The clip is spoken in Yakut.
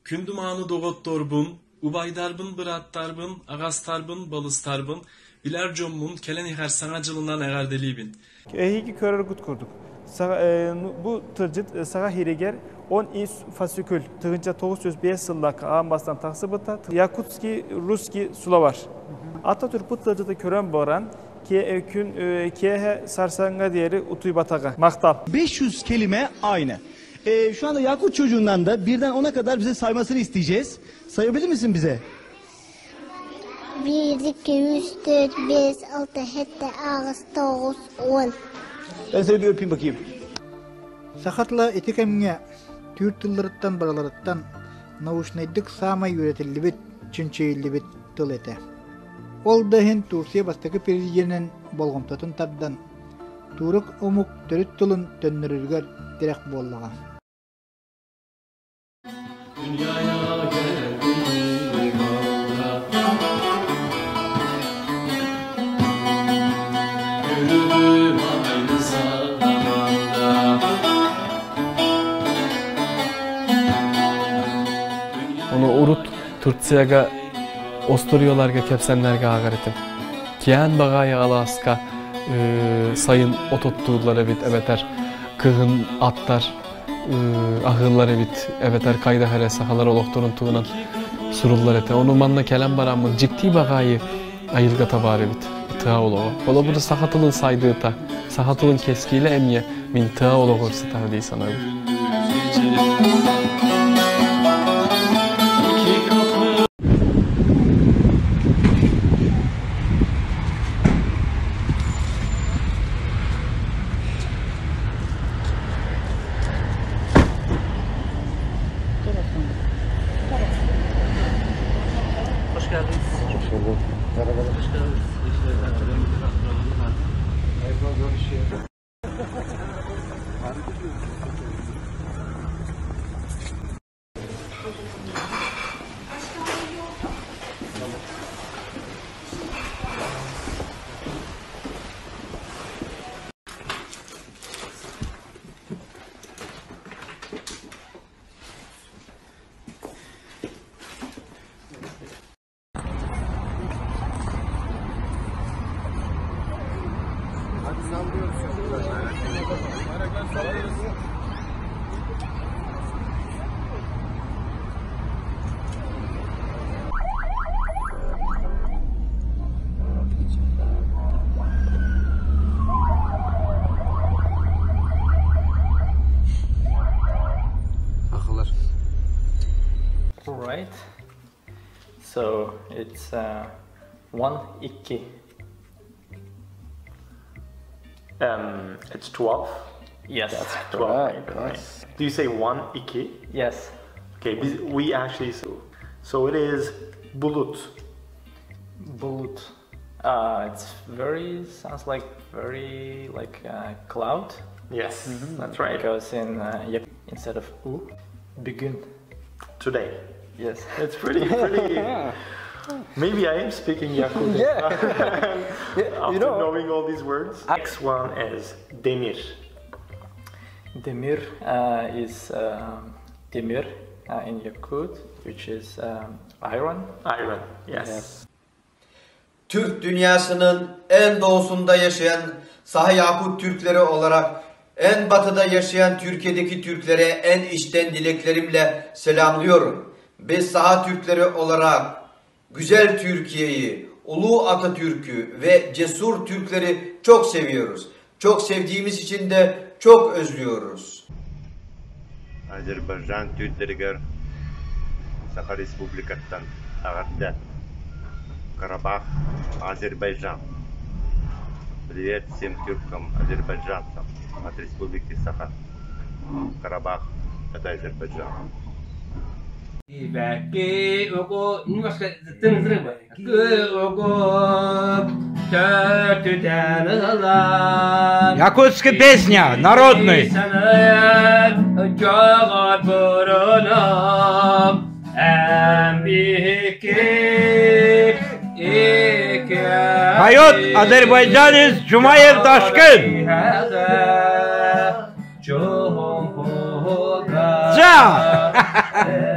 Күндү мааны доҕотторбун, убайдарбын, бырааттарбын, аҕастарбын, балыстарбын, билэр дьоммун кэлэн иһэр Саҥа дьылынан эҕэрдэлиибин. Эһиги көрөргүт курдук, бу тылдьыт саха иһигэр он ис фасикүл 1905 сыллаахха аан бастаан тахсыбыта Якутский русский словарь. Ататүрк бу тылдьыты көрөн баран күн киэһэ сарсыҥҥа диэри утуйбатаҕа. Махтал. 500 kelime aynı. E, şu anda Yakut çocuğundan da birden ona kadar bize saymasını isteyeceğiz. Sayabilir misin bize? 1, 2, 3, 4, 5, 6, 7, 8, 9, 10. Ben seni bir öpeyim bakayım. Саха тыла ити кэмҥэ түүр тылларыттан барыларыттан научнайдык саамай үөрэтиллибит, чинчийиллибит тыл этэ. Ол да иһин Турция бастакы президенин болҕомтотун тардан, турок омук төрүт тылын төннөрөрүгэр тирэх буоллаҕа. Dünyaya geldiğim anda Yürüdüm aynı zamanda Ону урут Турцияга остуоруйаларга кэпсэннэргэ ааҕар этим. Киээн баҕайы алааска сайын от оттууллар эбит эбэтэр кыһын аттар аһыыллар эбит эбэтэр хайдах эрэ сахалар олохторун туһунан суруллар этэ. Ону манна кэлэн бараммын дьикти баҕайы айылгата баар эбит тыа олоҕо. Холобура саха тылын сайдыыта, саха тылын кэскилэ эмиэ мин тыа олоҕор сытар дии саныыбын. Hoş geldiniz. Hoş bulduk. Merhabalar. Hoş geldiniz. All right. So it's uh, one iki. Um, it's 12. Yes. That's 12. Right. Right. Do you say one iki? Yes. Okay, we actually so, so it is bulut. Bulut. Uh, it's very sounds like very like uh, cloud. Yes, mm -hmm. that's right. Because in uh, yep, instead of u, begin. Today. Yes. It's pretty pretty. Maybe I am speaking Yakut. Yeah. yeah After you know, knowing all these words. Next one is demir. Demir uh, is um, demir uh, in Yakut, which is um, iron. Iron, yes. yes. Türk dünyasının en doğusunda yaşayan Saha Yakut Türkleri olarak en batıda yaşayan Türkiye'deki Türklere en içten dileklerimle selamlıyorum. Biz Saha Türkleri olarak güzel Türkiye'yi, Ulu Atatürk'ü ve cesur Türkleri çok seviyoruz. Çok sevdiğimiz için de çok özlüyoruz. Азербайджан түүрдэригэр Саха Республикаттан эҕэрдэ! Карабах, Азербайджан. Привет всем тюркам, азербайджанцам от Республики Саха. Карабах – это Азербайджан. Якутская песня, народный. Поет азербайджанец Джумаев Ташкын. Да!